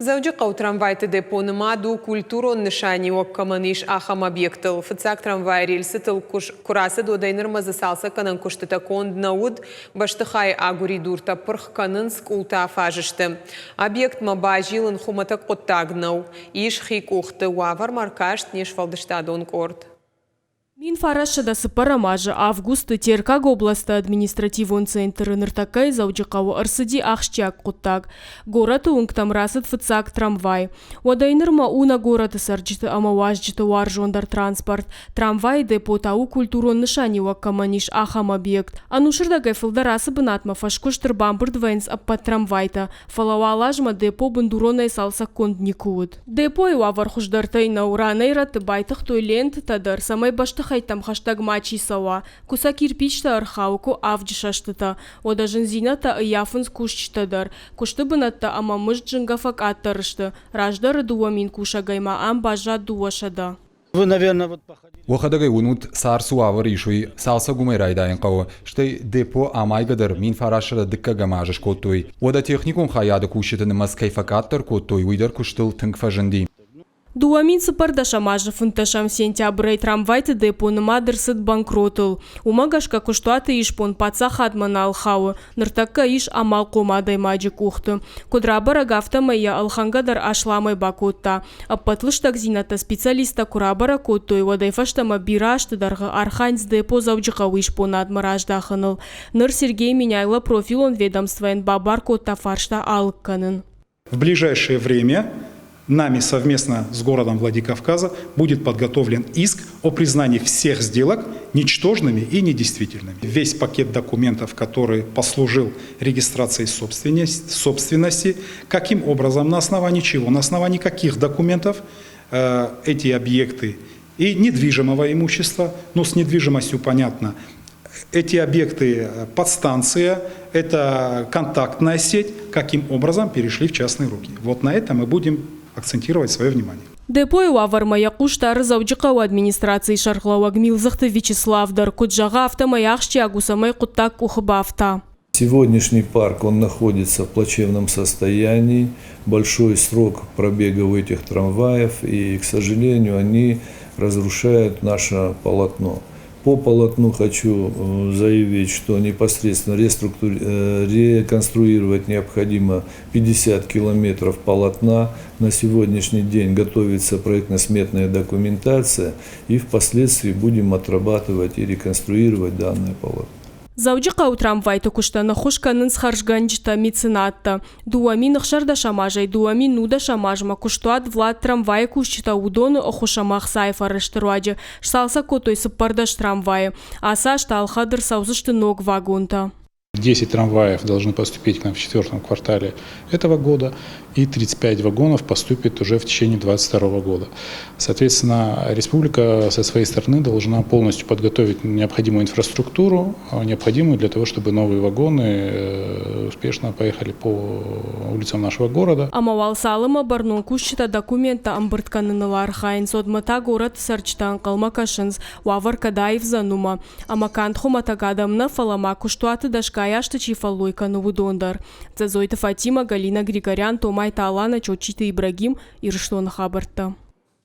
Дзӕуджыхъӕуы трамвайты депо нымад у, культурон нысаниуӕг кӕмӕн ис, ахӕм объектыл. Фыццаг трамвайы рельсытыл куы рацыд, уӕдӕй нырмӕ дзы цалцӕггӕнӕн куыстытӕ конд нӕ уыд. Бӕстыхайы агуыридуртӕ пырх кӕнынц, къултӕ афаз сты. Объектмӕ базилын хуымӕтӕг хъуыддаг нӕу. Ис хи къухты. Уавӕрмӕ ӕркаст не сфӕлдыстадон къорд. 1904 азы августы Теркаг областы административон центры ныртӕккӕйы Дзӕуджыхъӕуы ӕрцыди ахсджиаг хъуыддаг. Горӕты уынгтӕм рацыд фыццаг трамвай. Уӕдӕй нырмӕ у нӕ горӕты цӕрджыты ӕмӕ уазджыты уарзондӕр транспорт. Трамвайы депо та у культурон нысаниуӕг кӕмӕн ис, ахӕм объект. Ӕнусырдӕгӕй фылдӕр ацы бынатмӕ фӕскуыст ӕрбамбырд вӕййынц ӕппӕт трамвайтӕ, Фӕлӕ уал азмӕ депо бындуронӕй цалцӕггонд никуы уыд. Депойы уавӕр хуыздӕртӕй нӕу, ранӕй-рӕтты байтыгътой лентытӕ дӕр, цӕмӕй бӕстыхӕйттӕм хӕстӕг мачи цӕуа. Куы сӕ кирпичтӕ ӕрхауы, куы авджы сӕстытӕ. Уӕдӕ зындзинӕдтӕ ӕййафынц кусджытӕ дӕр. Куысты бынӕттӕ ӕмӕ мызд зынгӕ фӕкъаддӕр сты. Раздӕры 2000 кусӕгӕй ма ам баззад 200. Уӕхӕдӕг ӕй уынут, цар цы уавӕр ис, уый цалцӕг уымӕй райдайын хъӕуы, стӕй депо амайгӕ дӕр 1900 дыккӕгӕм азы скодтой. Уӕдӕ техникон хайады кусджыты нымӕц кӕй фӕкъаддӕр кодтой, уый дӕр куыстыл тынг фӕзынди. 2014 азы фынддӕсӕм сентябрӕй трамвайты депо нымад ӕрцыд банкротыл. Уымӕ гӕсгӕ куыстуаты исбон паддзахадмӕ нал хауы, ныртӕккӕ ис амалхъом адӕймаджы къухты. Куыд рабӕрӕг, афтӕмӕй йӕ ӕлхӕнгӕ дӕр асламӕй бакодта. Ӕппӕт лыстӕгдзинӕдтӕ специалисттӕ куы рабӕрӕг кодтой, уӕдӕй фӕстӕмӕ бирӕ азты дӕргъы архайынц депо Дзӕуджыхъӕуы исбонадмӕ раздахыныл. Ныр Сергей Меняйло профилон ведомствойӕн бабар кодта фарста алыг кӕнын. В ближайшее время нами совместно с городом Владикавказа будет подготовлен иск о признании всех сделок ничтожными и недействительными. Весь пакет документов, который послужил регистрации собственности, каким образом, на основании чего, на основании каких документов эти объекты и недвижимого имущества, ну с недвижимостью понятно, эти объекты подстанция, это контактная сеть, каким образом перешли в частные руки. Вот на это мы будем акцентировать свое внимание. Депойы уавӕрмӕ йӕ хъус дары Дзӕуджыхъӕуы администрацийы сӕргълӕууӕг Милдзыхты Вячеслав дӕр. Куыд зӕгъы, афтӕмӕй ахсджиаг у, цӕмӕй хъуыддаг къухы бафта. Сегодняшний парк, он находится в плачевном состоянии, большой срок пробега у этих трамваев, и, к сожалению, они разрушают наше полотно. По полотну хочу заявить, что непосредственно реконструировать необходимо 50 километров полотна. На сегодняшний день готовится проектно-сметная документация, и впоследствии будем отрабатывать и реконструировать данное полотно. Дзӕуджыхъӕуы трамвайты куыстӕн ӕххуыс кӕнынц хӕрзгӕнджытӕ, меценаттӕ. 2016 азӕй 2019 азмӕ куыстуат Влад трамвайы кусджытӕ уыдоны ӕххуыс ӕмӕ ӕхцайы фӕрӕзты руаджы сцалцӕг кодтой 14 трамвайы. Ацы аз та ӕлхӕд ӕрцӕудзысты ног вагонтӕ. 10 трамваев должны поступить к нам в четвертом квартале этого года, и 35 вагонов поступит уже в течение 2022 года. Соответственно, республика со своей стороны должна полностью подготовить необходимую инфраструктуру, необходимую для того, чтобы новые вагоны успешно поехали по улицам нашего города. Ӕмӕ уал цалынмӕ бӕрнон кусджытӕ документтӕ ӕмбырд кӕныныл архайынц, уӕдмӕ та горӕты цӕрджытӕ ӕнхъӕлмӕ кӕсынц, уавӕр кӕд аивдзӕн, уымӕ. Ӕмӕ канд хуымӕтӕг адӕм нӕ, фӕлӕ ма куыстуаты дӕсгай азты чи фӕллой кӕны, уыдон дӕр. Дзӕдзойты Фатимӕ, Галина Григорян, Томайты Алана, Чочиты Ибрагим, Ирыстоны хабӕрттӕ.